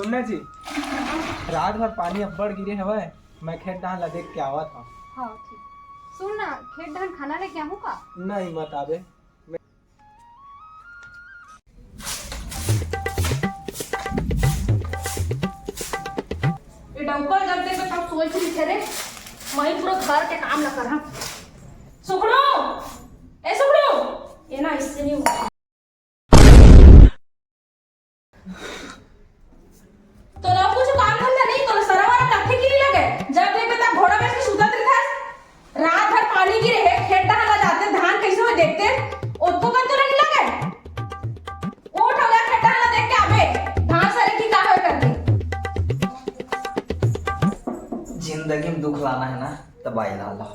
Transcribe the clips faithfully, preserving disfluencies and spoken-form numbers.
सुन ना जी, रात भर पानी अब्बड़ गिरे हवय, मैं खेत डहर ला देख के आवत हंव। हाँ, ठीक। सुन ना, खेत डहर खाना लेके आहूँ का? नहीं, मत आबे। ये डौका जब देखे तब सोच रही थे रे, मैं पूरा घर के काम ना कर। हाँ, सुगड़ू, ए सुगड़ू, ये ना इससे नहीं होता। तोला कुछ काम धंधा नहीं, तोला सरवा वाला कथे की नहीं लगे? जब देखे तब घोड़ा बेच के सुतत रहिथस। रात भर पानी गिरे हे, खेत डहर ला जाते, धान कैसे होय देखते, ओतको कन तोला नहीं लगे? उठ, ओला खेत डहर ला देख के आबे, धान सरे की का होय करके। जिंदगी में दुख लाना है ना, तब आई ला लो।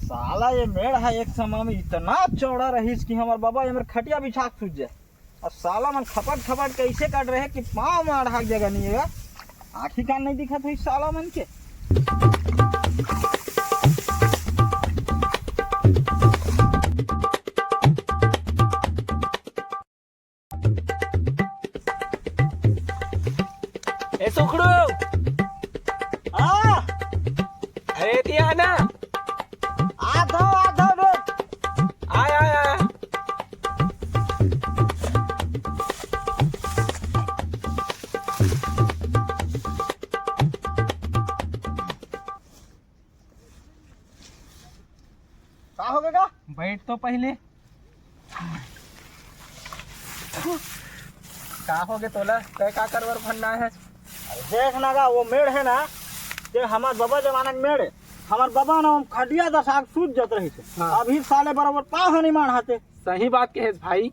साला ये मेड़ ह एक समय में इतना चौड़ा रहिस कि हमर बाबा एमर खटिया बिछा के सुत जाए। अब साला मन खपट खपट के ऐसे काट रहे कि पाँव में अड़हाक जगह नहीं है। आँखी कान नहीं दिखत होई साला मन के। ए सुखड़ू, हाँ। अरे दिया ना। आ दो, आ दो रे। आय, आय, आय। का हो गे गा? बैठ तो पहले। का हो गे तोला? तै का करवर भन्ना है? अरे देख ना गा, वो मेड़ है ना, ते हमार बाबा जमाना के मेड़ है। हमार बाबा ना हम खटिया दसाक सूत जात रही थे। हाँ। अभी साले बराबर पाँव ह नहीं माढ़ाते। सही बात कहे भाई।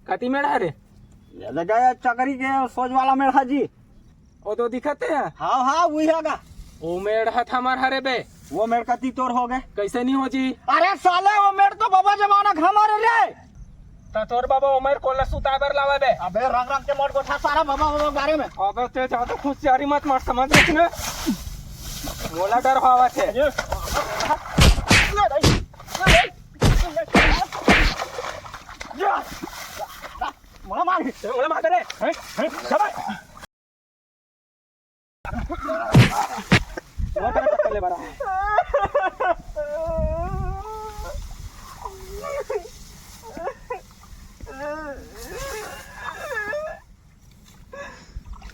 कति मेड़ हरे? ये लगा ये चकरी के सोच वाला मेड़ है जी। ओ तो दिखत है। हाँ, हाँ, वही है गा। ओ मेड़ हत हमार हरे बे। वो मेड़ कति तोर हो गे? कैसे नहीं हो जी? अरे साले, वो मेड़ तो बाबा जमाना के हमारे रे। त तोर बाबा ओ मेड़ कोला सुता बर लावे बे। अबे रंग रंग के मोट गोठा सारा बाबा, बाबा के बारे में। अबे ते ज्यादा होशियारी मत मार, समझ रहे ना? मोला डर हवा थे। ये मोला मार, मोला मार दे रे। हैं? हैं? चल। वो तेरे पकड़ ले बड़ा।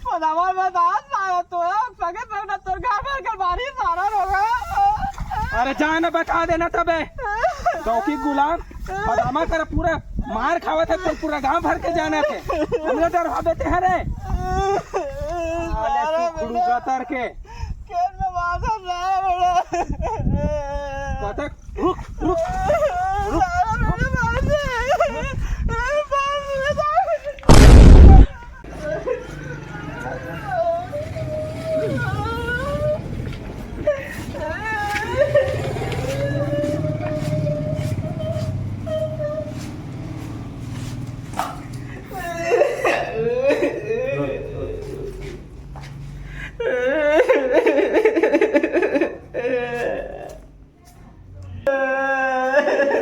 पदामा में दांत मारा तो, पगे पगे ना तोर घर भर के बारी सारा रोगा। अरे जा ना, बता देना तबे। चौकी गुलाम, पदामा कर पूरा मार खावत है, तो पूरा गांव भर के जाना थे। हमने डर हबे ते हरे। साले सुखड़ू गतर के। खेत में मार ना बेटा। गतर, रुक, रुक, रुक।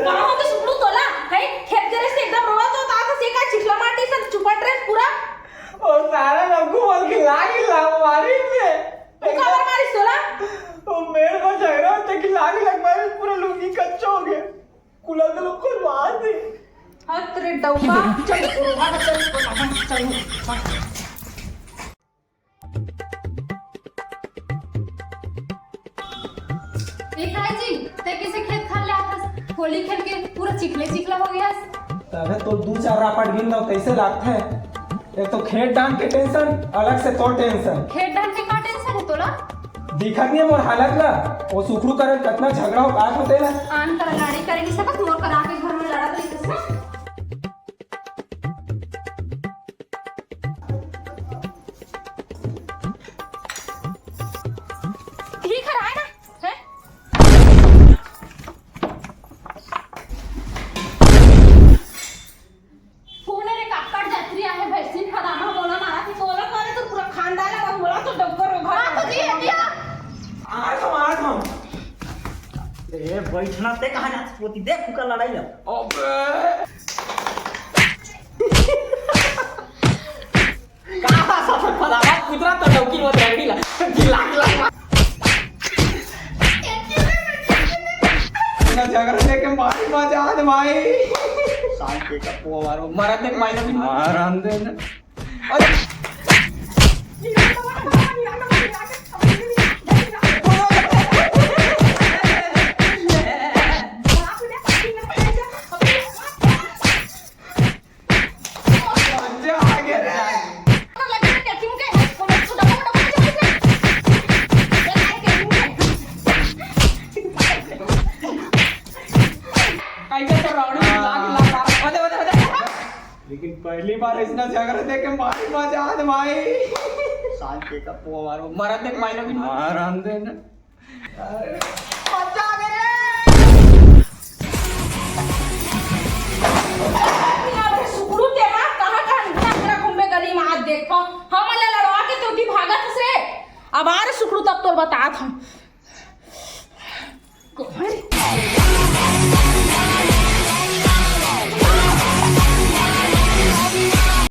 कहाँ हो तो सुखलू तोला? है, खेत करे से एकदम रोवा तो तात से का चिखला माटी सब चुपट रहे पूरा। ओ सारा रघु बोल के लागी ला मारी में। तू काबर मारिस तोला? ओ मेरे को झगड़ा होते कि लागी लग मारी, पूरा लुंगी कच्चा हो गया। कुला के लोग को मार दे। हत रे डौका, चल, चल, चल, चल। ए ताई जी, ते किसे खेत खार ले आथस? होली खेल के पूरा चिखले चिखला हो गया। तबे तो दू चार रापट गिन लो, कैसे लागथे? एक तो खेत डांड के टेंशन, अलग से तोर टेंशन। खेत डांड के का टेंशन है तोला? दिखत नहीं है मोर हालत ला? वो सुखरू करन कतना झगड़ा हो बात होते ना। आन कर लड़ाई करे नहीं सकत, मोर करा के घर में लड़त रहिथस ना। ठीक है, आए ना, हैं? ए, बैठना ते कहाँ जात पोती? देख, उनका लड़ाई लग। अबे। कहाँ सब फलावा कुतरा तो डौकी मत रखी ला। गिला, गिला। इतना झगड़ा देख के मारी मजा आ भाई। शांति का पोवारो। मरद देख माई ने भी मार आन दे ना। अरे। लेकिन पहली बार ऐसा झगड़ा देख के मारी मजा आ भाई। शांति का पोवारो। मरद देख माई ने भी मार आन दे ना। अरे, मजा आ गया रे। अबे सुकड़ू तेरा कहाँ का अंधरा अंधरा घूमे गली में हाथ देखो। हम ला लड़वा के तो की भागत से। अब आ रे सुकड़ू तब तोर बतात हम।